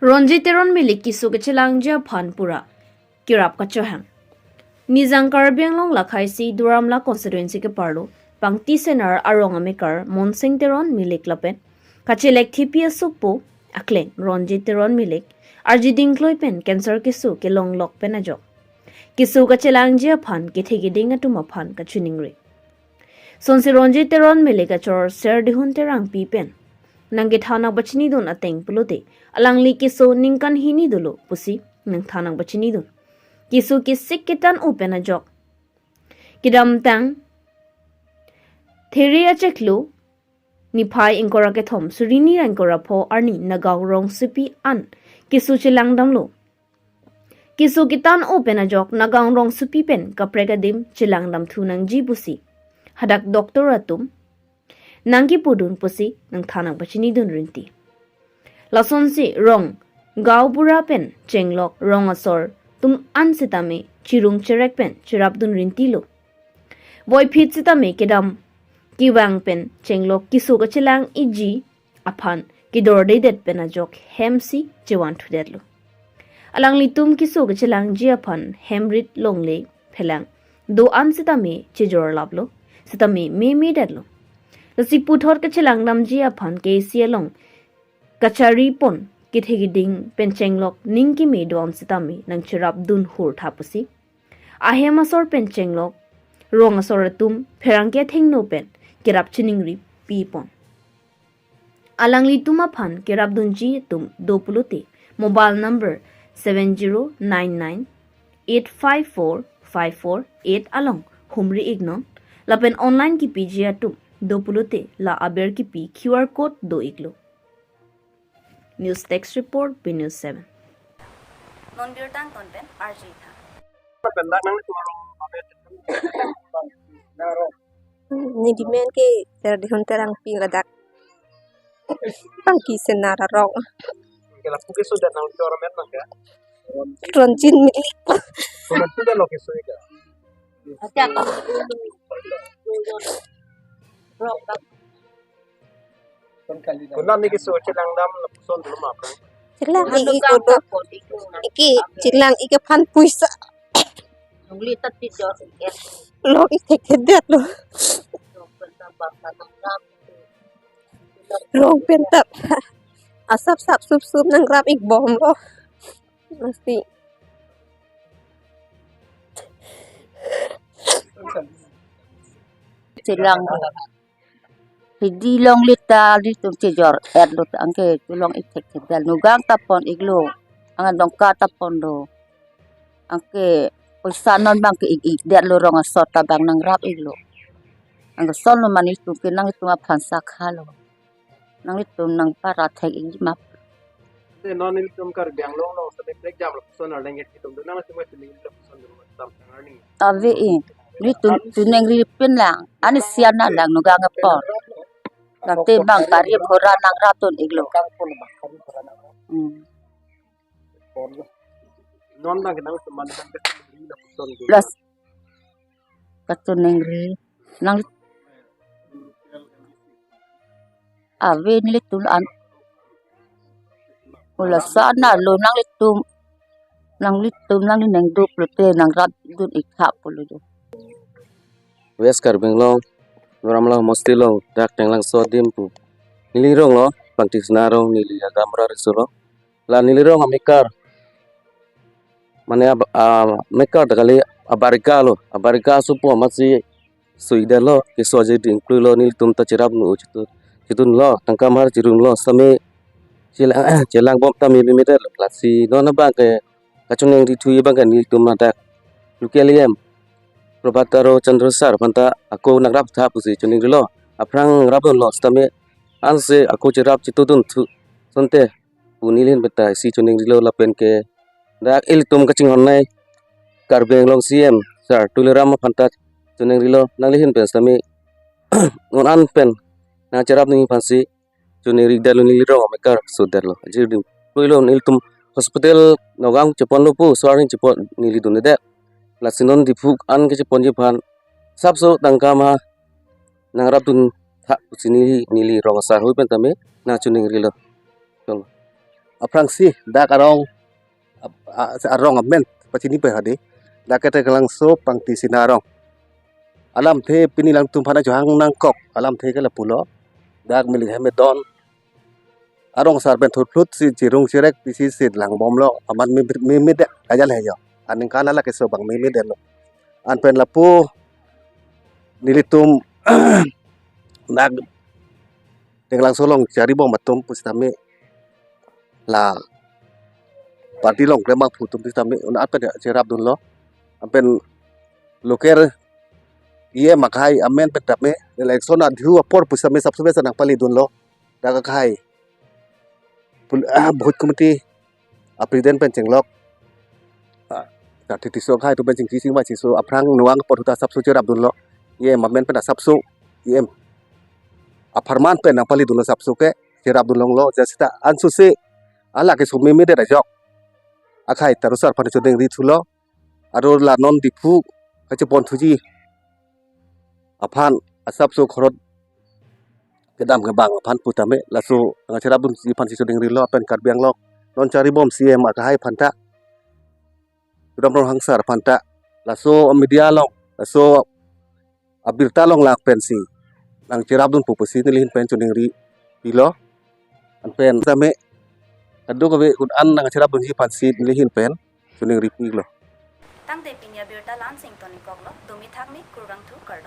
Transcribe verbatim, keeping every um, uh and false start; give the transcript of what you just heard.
Ronjit Teron Milik keso kachelangji aphan pura kerap kachohang. Nijang Karbi Anglong lakhai si Duar Amla constituency keparlo Pangti Singnar arong amekar Monsing Teron Milik lapen kachelek thepi asopo akleng Ronjit Teron Milik arjiding kloi pen cancer keso kelonglok pen ajok keso kachelangji aphan kethe keding atum aphan kachiningri. Sonsi Ronjit Teron Milik achor Serdihun Terangpi pen nangkethan nangpachinidun ateng pulote alangli keso ningkan hini dolo pusi nangthan nangpachinidun. Keso kesik ketan-o pen ajok kedamtang There achiklo niphai ingkoi ra kethom suri hini ra ingkoi ra pho arni Nagaon rongsopi an keso chelangdamlo. Keso ketan-o pen ajok Nagaon rongsopi pen kaprek adim chelangdamthu nangji pusi hadak doctor atum nangkipudun pusi nangthan nangpachinidun rinti. Lasonsi rong gaonbura pen chenglok rong asor atum an sitame chirung cherek pen cherapdun rintilo. Voiphit sitame kedam kevang pen chenglok keso kachelang-ikji aphan kedordedet pen ajok hem si chevanthudetlo. Alanglitum keso kachelangji aphan hem rit longle phelang do-an sitame chejorlaplo, sitame memedetlo. Lasi puthot kachelangdamji aphan K A C along kacharipon kethe keding pen chenglok ning keme do-an sitame nangcherapdun hur tha pusi ahem asor pen chenglok rong asor atum pherangke athengno pen kerap chiningri pipon. Alanglitum aphan kerapdunji atum do pulote mobile number seven zero nine nine eight five four five four eight along humri-iknon lapen online kepiji atum do pulote la aber kepi Q R code do-iklo. News Desk Report, B News seven. Non birta angton pen arju-ik tha. Neli men ke Serdihun Terangpi, ladak Pangti Singnar arong. Ronjit Milik. Konat neli keso chelangdam lapuson dolo ma aphrang? Chelang-ik dolo. Eke chelang-ik aphan puisa. Nungli ta tijor. Lok-ik thekthedetlo. Rong pen ta asap sap sup sup nangrap-ikbomlo. Mesti. Chelang. Hidi longle ta nelitum chejor-etlo ta anke chelong-ik thekthedetlo. Nanggang ta pon-iklo. Anke dongka ta ponlo. Anke puisa non abang ke-ik-ikdetlo, rong asor ta abang nangrap-iklo. Anke sonlo ma nelitum ke nanglitum aphan sakhalo. Nanglitum nangpara thek-ikji ma. Te non nelitum Karbi Anglong along sitame prekjam lapuson arleng ke itum do, nanglitum ke nelitum lapuson do tam tang arni. Ave-i, nelitum choningri pin lang, ani sian na lang nanggang apor. Late abang gari ghora nangrapdun-iklo. Hmm. Non abang ke nangtum man abang ke nelitum lapuson do. Las kachoningri nang ave nelitum an. Ula sana lo nanglitum, nanglitum nangli neng dup lote nangrapdun-ik tha pulo jo. West Karbi Anglong, Duar Amla homosti along dak Tenglangso adim pu neli rong lo, Pangti Singnar arong neli agamra riso lo. La neli rong amekar. Mane ab-, ah, mekar ta kali abarika lo, abarika asopo amatsi so-ikdetlo, keso arjiding kloilo, nelitum ta cherap nu chitu, chitun lo, tangka mar chirun lo, sitame chelang, chelangbom ta meme medetlo, lasi non abang ke kachoningri thu abang ke nelitum ladak local E M Prabhat Taro Chandra sir aphan ta ako nangrap tha pusi choningrilo, aphrang rapdunlo, sitame ansi ako cherap chitudun thu, sonte pu neli ahin pen ta isi choningrilo lapen ke dak ilitum kachinghon nei Karbi Anglong C M sir Tuliram aphan ta choningrilo, nangli ahin pen sitame non an pen nangcherap nangji aphansi choningri-ikdetlo, neli rong amekar sodetlo. Ajir dim puilo nelitum hospital Nagaon cheponlo pu, so-arni chepon neli dundedet. Lasi non Diphu an ke cheponji aphan sapso tangka ma nangrapdun tha pusi neli, neli rong asar hui pen tame nangchoningrilo. Cholo. aphrangsi dak arong ap-, a-, arong amen pachini pe hadi. Dak ke Teklangso Pangti Sina arong. Alamthe pini alangtum aphan ajohang nangkok alamthe ke lapulo. Dak milik hem don. Arong asar pen thutphlut si chirung chirek pisi si langbomlo, amat mimit, mimit de, kajal hejo. Aningkan ala keso abang mimit detlo. Anpen lapu nelitum dak Teklangso along charibom atum pusitame la party along klemang pu atum pusitame un anpen cherapdunlo. Anpen local E M akhai amen pen tame election adhu apor pusitame sapso besa nangpalidunlo. Dak akhai pul-, ah, booth committee a president pen chenglok. Ah, Karti Tisso akhai atum pen chingki chingvai chiso aphrang nuang apor ahut ta sapso cherapdunlo. E M amen pen asapso, E M apharman pen nangpalidunlo sapso ke cherapdun longlo. Jasita ansose ala keso mimit det ajok akhai Taru sar aphan chodengri thulo. Aro la non Diphu kacheponthuji aphan asapso khorot kedam kebang aphan putame laso nangcherapdunji aphansi chodengrilo. Anpen Karbi Anglong non charibom C M akhai aphanta, Tuliram Ronghang sar aphanta, laso media along, laso abirta along lang pensi nangcherapdun pu pusi nelihin pen chodengripilo. Anpen tame kadokave un an nangcherapdunji aphansi nelihin pen chodengripilo. Tangte pini abirta la-ansi ingtonikoklo, domi thakmi, kurvangthu, kardom.